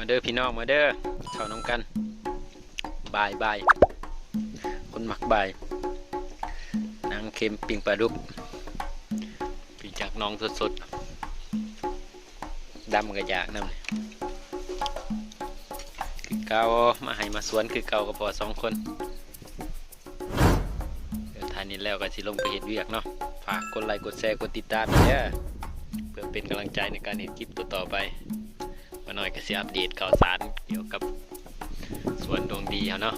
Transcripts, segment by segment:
ເດີພີ່ນ້ອງ ມາເດີ ເຂົ້ານຳກັນ ບາຍ ບາຍ ຄົນມັກບາຍ ໜັງເຄັມ ປີ້ງປາດຸກ ປີ້ງຈາກໜອງສົດໆ ດຳກໍຢາກນຳ ຄືເກົ່າ ມາໄຮ່ມາສວນຄືເກົ່າ ກັບພໍ່ສອງຄົນ. ເດີ ຖ່າຍນີ້ແລ້ວກໍຊິລົງໄປເຮັດວຽກເນາະ ຝາກກົດໄລ ກົດແຊ ກົດຕິດຕາມແດ່ເດີ ເພື່ອເປັນກຳລັງໃຈໃນການເຮັດຄລິບຕໍ່ໆໄປ. ບໍ່ນ້ອຍກໍຊິອັບເດດຂ່າວສານກ່ຽວກັບສວນດວງດີເຮົາເນາະ.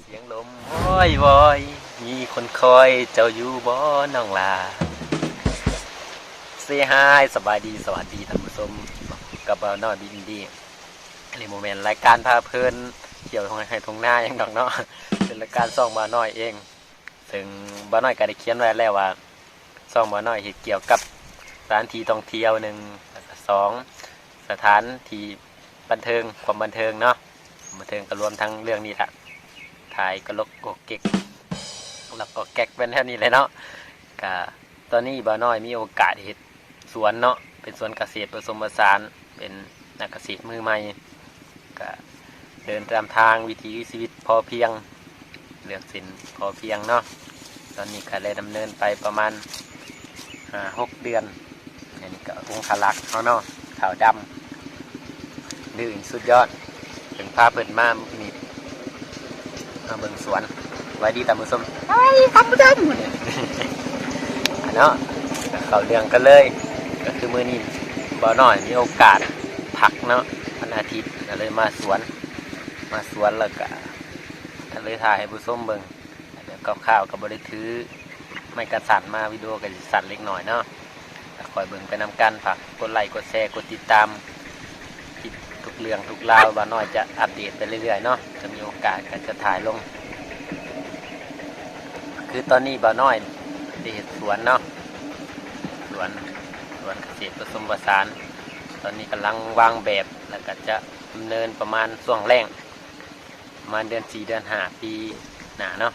ສຽງລົມວອຍວອຍ ມີຄົນຄອຍ ເຈົ້າຢູ່ບໍ່ນ້ອງຫຼ້າ? ເຊຮາຍ ສະບາຍດີ ສະຫວັດດີທ່ານຜູ້ຊົມ ກັບບ່າວນ້ອຍ ບີອິນດີ. ອັນນີ້ບໍ່ແມ່ນລາຍການພາເພີນທ່ຽວທົ່ງໄຮ່ທົ່ງນາຫຍັງດອກເນາະ ເປັນລາຍການຊ່ອງບ່າວນ້ອຍເອງ. ເຊິ່ງບ່າວນ້ອຍກໍໄດ້ຂຽນໄວ້ແລ້ວວ່າ ຊ່ອງບ່າວນ້ອຍເຮັດກ່ຽວກັບສະຖານທີ່ທ່ອງທ່ຽວ ໜຶ່ງ ແລ້ວກໍ ສອງ ສະຖານທີ່ບັນເທີງ ຄວາມບັນເທີງເນາະ ຄວາມບັນເທີງກໍລວມທັງເລື່ອງນີ້ລະ ຖ່າຍກະຫຼົກກົກເກັກ ລັກກອກແກັກແມ່ນແນວນີ້ແຫຼະເນາະ. ກະຕອນນີ້ບ່າວນ້ອຍມີໂອກາດເຮັດ ສວນເນາະ ເປັນສວນກະເສດປະສົມປະສານ ເປັນນັກກະເສດມືໃໝ່ ກະເດີນຕາມທາງວິຖີຊີວິດພໍພຽງ ເລືອກເສັ້ນພໍພຽງເນາະ. ຕອນນີ້ກະໄດ້ດຳເນີນໄປປະມານຫ້າຫົກເດືອນ ອັນນີ້ກະອົງຄະລັກເຮົາເນາະ ທ້າວດຳ ດື້ສຸດຍອດ ເພິ່ນພາເພິ່ນມາມື້ນີ້ ມາເບິ່ງສວນ. ສະບາຍດີທ່ານຜູ້ຊົມ ສະບາຍດີທ່ານຜູ້ຊົມ ເນາະ ເຂົ້າເລື່ອງກັນເລີຍ ກໍຄືມື້ນີ້ບ່າວນ້ອຍມີໂອກາດພັກເນາະ ວັນອາທິດ ກໍເລີຍມາສວນ ມາສວນແລ້ວກໍ ກໍເລີຍຖ່າຍໃຫ້ຜູ້ຊົມເບິ່ງ ແບບຄ່າວໆ ກໍບໍ່ໄດ້ຖືໄມກະສັ້ນມາ ວິດີໂອກໍຊິສັ້ນເລັກນ້ອຍເນາະ. ກໍຄອຍເບິ່ງໄປນຳກັນ ຝາກກົດໄລ ກົດແຊ ກົດຕິດຕາມ ຄລິບທຸກເລື່ອງທຸກລາວ ບ່າວນ້ອຍຈະອັບເດດໄປເລື້ອຍໆເນາະ ຈະມີໂອກາດກໍຈະຖ່າຍລົງ. ຄືຕອນນີ້ບ່າວນ້ອຍໄດ້ເຮັດສວນເນາະ ສວນ ສວນກະເສດປະສົມປະສານ ຕອນນີ້ກຳລັງວາງແບບ ແລ້ວກໍຈະດຳເນີນປະມານຊ່ວງແລ້ງ ປະມານເດືອນສີ່ ເດືອນຫ້າ ປີໜ້າເນາະ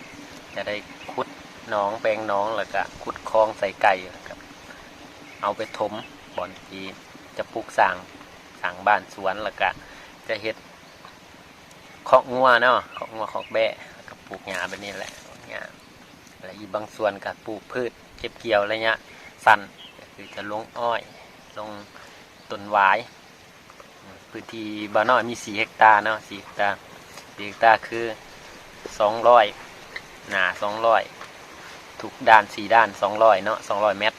ຈະໄດ້ຂຸດໜອງ ແປງໜອງ ແລ້ວກະຂຸດຄອງໃສ່ໄກ່ ແລ້ວກະເອົາໄປຖົມບ່ອນທີ່ຈະປຸກສ້າງ ສ້າງບ້ານສວນ ແລ້ວກະຈະເຮັດຄອກງົວເນາະ ຄອກງົວ ຄອກແບ້ ແລ້ວກະປູກຫຍ້າແບບນີ້ແຫຼະ ປູກຫຍ້າ ແລະ ອີກບາງສ່ວນກະປູກພືດເກັບກ່ຽວໄລຍະສັ້ນ ກໍຄືຈະລົງອ້ອຍ ລົງຕົ້ນຫວາຍ. ພື້ນທີ່ບ່າວນ້ອຍມີສີ່ເຮັກຕາເນາະ ສີ່ເຮັກຕາ ສີ່ເຮັກຕາຄືສອງຮ້ອຍ ໜ້າສອງຮ້ອຍ ທຸກດ້ານ ສີ່ດ້ານ ສອງຮ້ອຍເນາະ ສອງຮ້ອຍແມັດ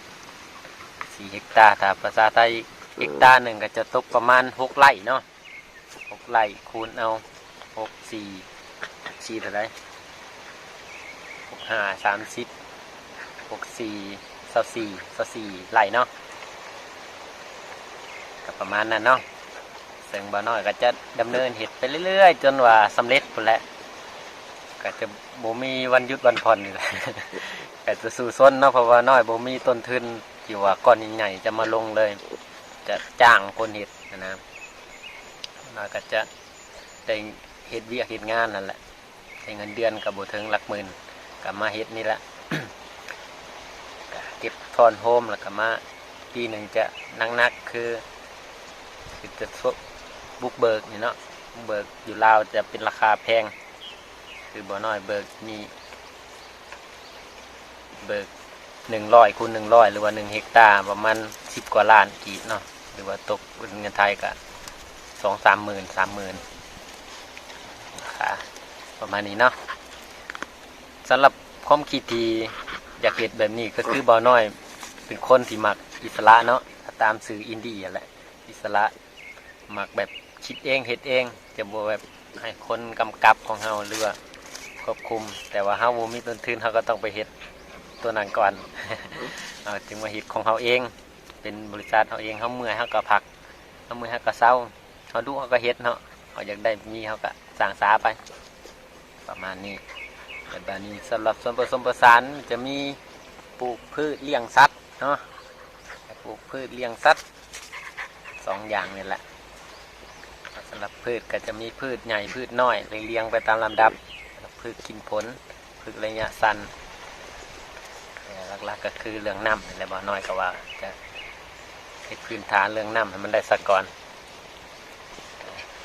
ສີ່ເຮັກຕາ. ຖ້າພາສາໄທ ເຮັກຕາໜຶ່ງກໍຈະຕົກປະມານຫົກໄຮ່ເນາະ ຫົກໄຮ່ ຄູນເອົາ ຫົກສີ່ ສີ່ເທົ່າໃດ ຫົກຫ້າ ສາມສິບ ຫົກສີ່ ຊາວສີ່ ຊາວສີ່ໄຮ່ເນາະ ກໍປະມານນັ້ນເນາະ. ເຊິ່ງບ່າວນ້ອຍກໍຈະດຳເນີນເຮັດໄປເລື້ອຍໆ ຈົນວ່າສຳເລັດພຸ້ນແຫຼະ ກໍຈະບໍ່ມີວັນຢຸດວັນຜ່ອນນີ້ແຫຼະ ກໍຈະສູ້ຊົນເນາະ ເພາະວ່ານ້ອຍບໍ່ມີຕົ້ນທຶນທີ່ວ່າກ້ອນໃຫຍ່ໆ ຈະມາລົງເລີຍ ຈະຈ້າງຄົນເຮັດຫັ້ນນະ ນ້ອຍກໍຈະ ໄດ້ເຮັດວຽກເຮັດງານຫັ້ນແຫຼະ ໄດ້ເງິນເດືອນກໍບໍ່ເຖິງຫຼັກໝື່ນ ກໍມາເຮັດນີ້ແຫຼະ ກໍເກັບຖອນໂຮມ ແລ້ວກໍມາ ປີໜຶ່ງຈະໜັກໆ ຄື ຄືຈະບຸກເບີກນີ້ເນາະ ບຸກເບີກຢູ່ລາວຈະເປັນລາຄາແພງ ຄືບ່າວນ້ອຍເບີກນີ້ ເບີກໜຶ່ງຮ້ອຍຄູນໜຶ່ງຮ້ອຍ ຫຼືວ່າໜຶ່ງເຮັກຕາ ປະມານສິບກວ່າລ້ານກີບເນາະ ຫຼືວ່າຕົກເປັນເງິນໄທກໍສອງສາມໝື່ນ ສາມໝື່ນ ຄ່າປະມານນີ້ເນາະ. ສຳລັບຄວາມຄິດທີ່ຢາກເຮັດແບບນີ້ ກໍຄືບ່າວນ້ອຍເປັນຄົນທີ່ມັກອິດສະຫຼະເນາະ ກໍຕາມຊື່ອິນດີຫັ້ນແຫຼະ ອິດສະຫຼະ ມັກແບບຄິດເອງເຮັດເອງ ຈະບໍ່ແບບໃຫ້ຄົນກຳກັບຂອງເຮົາ ຫຼືວ່າຄວບຄຸມ ແຕ່ວ່າເຮົາບໍ່ມີຕົ້ນທຶນ ເຮົາກໍຕ້ອງໄປເຮັດຕົວນັ້ນກ່ອນ ເຮົາຈຶ່ງມາເຮັດຂອງເຮົາເອງ ເປັນບໍລິສັດເຮົາເອງ ເຮົາເມື່ອຍເຮົາກໍພັກ ເຮົາເມື່ອຍເຮົາກໍເຊົາ ເຮົາດຸເຮົາກໍເຮັດເນາະ ເຮົາຢາກໄດ້ມີເຮົາກໍສ້າງສາໄປ ປະມານນີ້. ແລ້ວບາດນີ້ສຳລັບສ່ວນປະສົມປະສານ ຈະມີປູກພືດລ້ຽງສັດເນາະ ປູກພືດລ້ຽງສັດ ສອງຢ່າງນີ້ແຫຼະ. ສຳລັບພືດກໍຈະມີພືດໃຫຍ່ ພືດນ້ອຍ ລຽງໆໄປຕາມລຳດັບ ພືດກິນຜົນ ພືດໄລຍະສັ້ນ ແຕ່ຫຼັກໆກໍຄືເລື່ອງນ້ຳນີ້ແຫຼະ ບ່າວນ້ອຍກໍວ່າຈະເຮັດພື້ນຖານເລື່ອງນ້ຳໃຫ້ມັນໄດ້ສາກ່ອນ.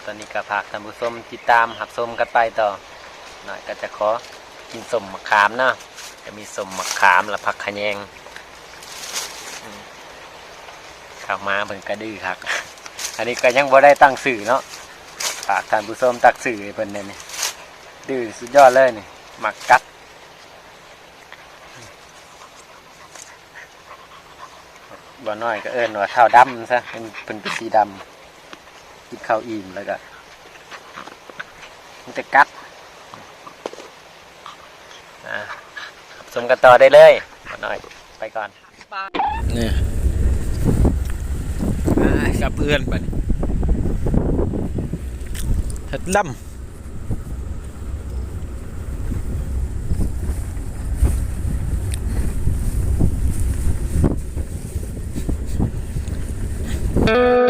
ຕອນນີ້ກໍຝາກທ່ານຜູ້ຊົມຕິດຕາມຮັບຊົມກັນໄປຕໍ່. ນ້ອຍກໍຈະຂໍກິນສົ້ມໝາກຂາມເນາະ, ຈະມີສົ້ມໝາກຂາມ ແລະ ຜັກຂະແຍງ. ເຂົ້າມາເພິ່ນກະດື້ຄັກ. ອັນນີ້ກໍຍັງບໍ່ໄດ້ຕັ້ງຊື່ເນາະ, ຝາກທ່ານຜູ້ຊົມຕັ້ງຊື່ໃຫ້ເພິ່ນແດ່ນີ້. ດື້ສຸດຍອດເລີຍນີ້, ມັກກັດ. ບ່າວນ້ອຍກໍເອີ້ນວ່າທ້າວດຳຊະ, ເປັນ ເພິ່ນເປັນສີດຳ. ກິນເຂົ້າອີ່ມແລ້ວກໍມີແຕ່ກັດ. ອ່າ ຊົມກັນຕໍ່ໄດ້ເລີຍ. ບ່າວນ້ອຍໄປກ່ອນ. ນີ້ ໄປກັບເພື່ອນບັດນີ້ ເຮັດລຳ.